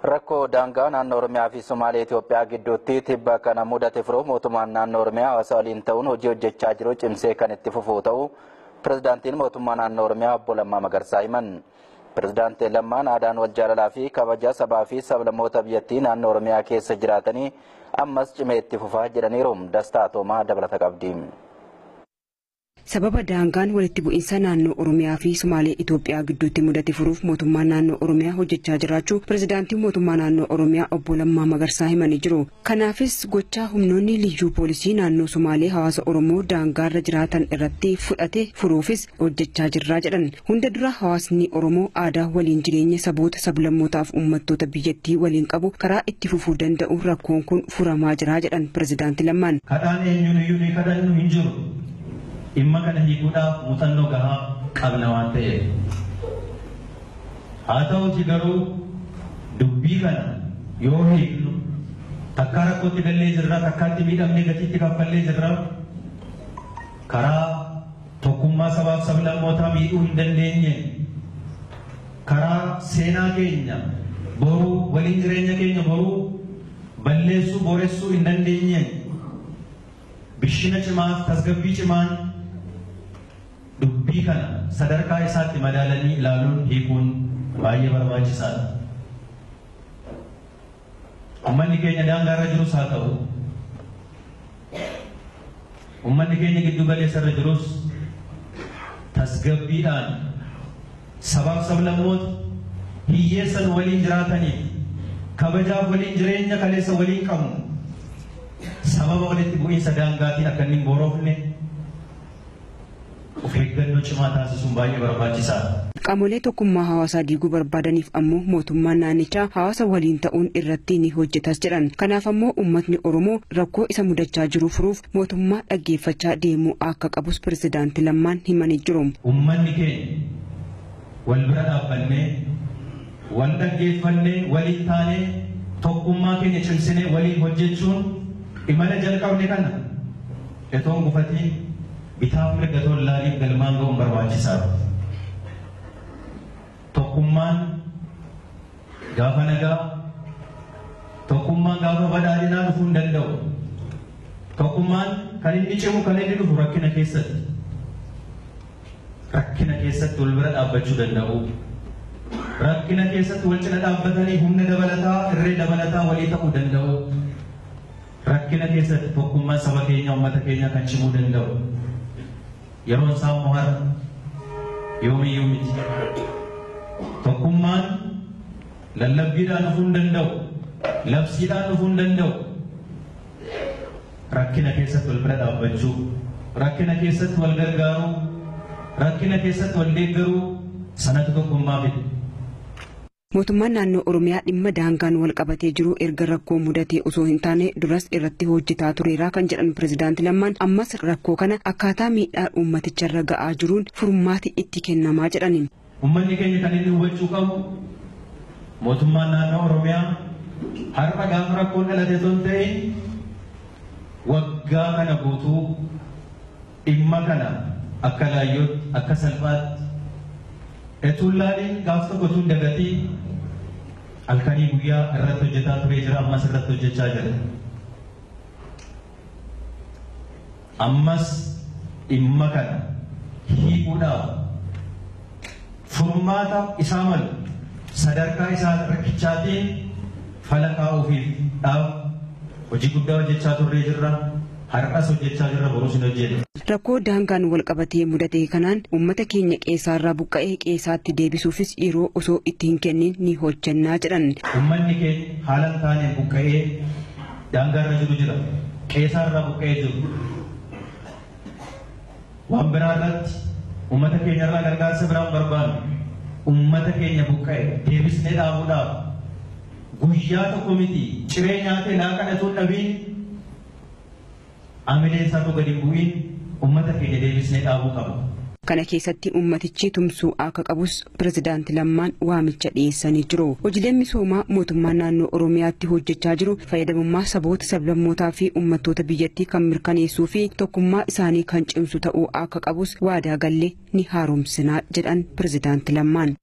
Rakkoo daangaa naannoo Oromiyaa fi Somaalee Itoophiyaa gidduutti tibba kana mudate furuuf mootummaan naannoo Oromiyaa hawaasa waliin ta'uun hojii hojjechaa jiru cimsee kan itti fufu ta'uu pirezidaantiin mootummaa naannoo Oromiyaa obbo Lammaa Magarsaa himan. Pirezidaantiin Lammaan aadaan wal jaalalaa fi kabaja sabaa fi sablammoota biyyattii naannoo Oromiyaa keessa jiraatanii ammas cimee itti fufaa jedhaniiru. Dastaa Toomaa dabalata qabdi. Sababa daangaan walitti bu'iinsa naannoo Oromiyaa fi Somaalee Itoophiyaa gidduutti mudate furuuf mootummaan naannoo Oromiyaa hojjechaa jiraachuu pirezidaantiin mootummaa naannoo Oromiyaa obbo Lammaa Magarsaa himanii jiru. Kanaafis gochaa humnoonni liyyuu poolisii naannoo Somaalee hawaasa Oromoo daangaarra jiraatan irratti fudhate furuufis hojjechaa jirraa jedhan. Hunda dura hawaasni Oromoo aadaa waliin jireenya saboota sablammootaaf uummattoota biyyattii waliin qabu karaa itti fufuu danda'u rakkoon kun furamaa jira jedhan pirezidaanti Lammaan. Kadhaan eenyuun iyyuu ni kadhannu hin jiru. Dhimma kana hiikuudhaaf muuxannoo gahaa qabna waan ta'eef. Haa ta'uti garuu dubbii kana yoo hiiknu takkaa rakkootti gallee jirra, takkaatti miidhamnee gatiitti kaffallee jirra. Karaa tokkummaa sabaaf sablammootaa miidhuu hin dandeenye, karaa seenaa keenya boruu waliin jireenya keenya boruu balleessuu booressuu hin dandeenye, bishina cimaaf tasgabbii cimaan dubbii kana sadarkaa isaatti madaalanii ilaaluun hiikuun baay'ee barbaachisaadha. Uummanni keenya daangaarra jirus haa ta'u, uummanni keenya giddu galeessarra jirus tasgabbiidhaan sabaaf sablammoota hiyyeessan waliin jiraataniif kabajaaf waliin jireenya kaleessa waliin qabnu sababa walitti bu'iinsa daangaatiin akka inni hin boorofne of eeggannoo cimaa taasisuun baay'ee barbaachisaadha. Qaamolee tokkummaa hawaasaa diiguu barbaadaniif ammoo mootummaan naannichaa hawaasa waliin ta'uun irratti ni hojjetas jedhan. Kanaaf ammoo uummatni Oromoo rakkoo isa mudachaa jiru furuuf mootummaa dhaggeeffachaa deemuu akka qabus pirezidaanti Lammaan himanii jiru. Uummanni keenya wal bira dhaabbannee, wal dhaggeeffannee, waliin taanee tokkummaa keenya cimsinee waliin hojjechuun imala jalqabne kana itoo hin gufatiin bitaaf mirga otoo hin laaliin galmaan ga'uun barbaachisaadha. Tokkummaan gaafa nagaa, tokkummaan gaafa badhaadhinaa dhufuu hin danda'u. Tokkummaan kan inni cimu kan inni dhufu rakkina keessatti. Rakkina keessatti wal bira dhaabbachuu danda'u. Rakkina keessatti wal cina dhaabbatanii humna dabalataa, irree dabalataa walii ta'uu danda'u. Rakkina keessatti tokkummaan saba keenya, uummata keenya kan cimuu danda'u. Yeroon isaa immoo har'a yoomiyyuu miti. Tokkummaan lallabbiidhaan dhufuu hin danda'u. Labsiidhaan dhufuu hin danda'u. Rakkina keessatti wal bira dhaabbachuu, rakkina keessatti wal gargaaruu, rakkina keessatti wal deeggaruu sanatu tokkummaa fida. Mootummaan naannoo Oromiyaa dhimma daangaan wal qabatee jiru erga rakkoo mudatee osoo hin taane duras irratti hojjetaa tureera kan jedhan pirezidaanti Lammaan ammas rakkoo kana akkaataa miidhaa uummaticharra ga'aa jiruun furmaati itti kennamaa jedhani. Uummanni keenya kan inni hubachuu qabu mootummaan naannoo Oromiyaa har'a gaafa rakkoon dhalate osoo hin ta'in waggaa kana guutuu dhimma kana akka laayyootti akka salphaatti etuun laaliin gaaf tokko utuu hin dagatiin halkanii guyyaa irratti hojjetaa turee jira, ammas irratti hojjechaa jira. Ammas dhimma kana hiikuudhaaf furmaata isaa malu sadarkaa isaa rakkichaatiin fala kaa'uufiif dhaaf hojii guddaa hojjechaa turree jirra. Har'as hojjechaa jirra, borus hin hojjenna. Rakkoo daangaan wal qabatee mudate kanaan uummata keenya qeessaarraa buqqa'ee qeessaatti deebisuufis yeroo osoo itti hin kennin ni hojjennaa jedhan. Uummanni keenya haala hin taaneen buqqa'ee daangaarra jiru jira. Qeessaarraa buqqa'ee jiru. Waan biraa irratti uummata keenyarraa gargaarsa biraan barbaannu. Uummata keenya buqqa'e deebisnee dhaabuudhaaf guyyaa tokko miti ciree nyaatee laaqana osoo hin dhabiin amilee isaatu gadi hin bu'iin uummata keenya deebisnee dhaabuu qaba. Kana keessatti uummatichi tumsuu akka qabus pirezidaanti Lammaan waamicha dhiyeessanii jiru. Hojiileen misoomaa mootummaan naannoo Oromiyaatti hojjechaa jiru fayyadamummaa saboota sablammootaa fi uummattoota biyyattii kan mirkaneessuu fi tokkummaa isaanii kan cimsu ta'uu akka qabus waadaa galle ni haaromsinaa jedhan pirezidaanti Lammaan.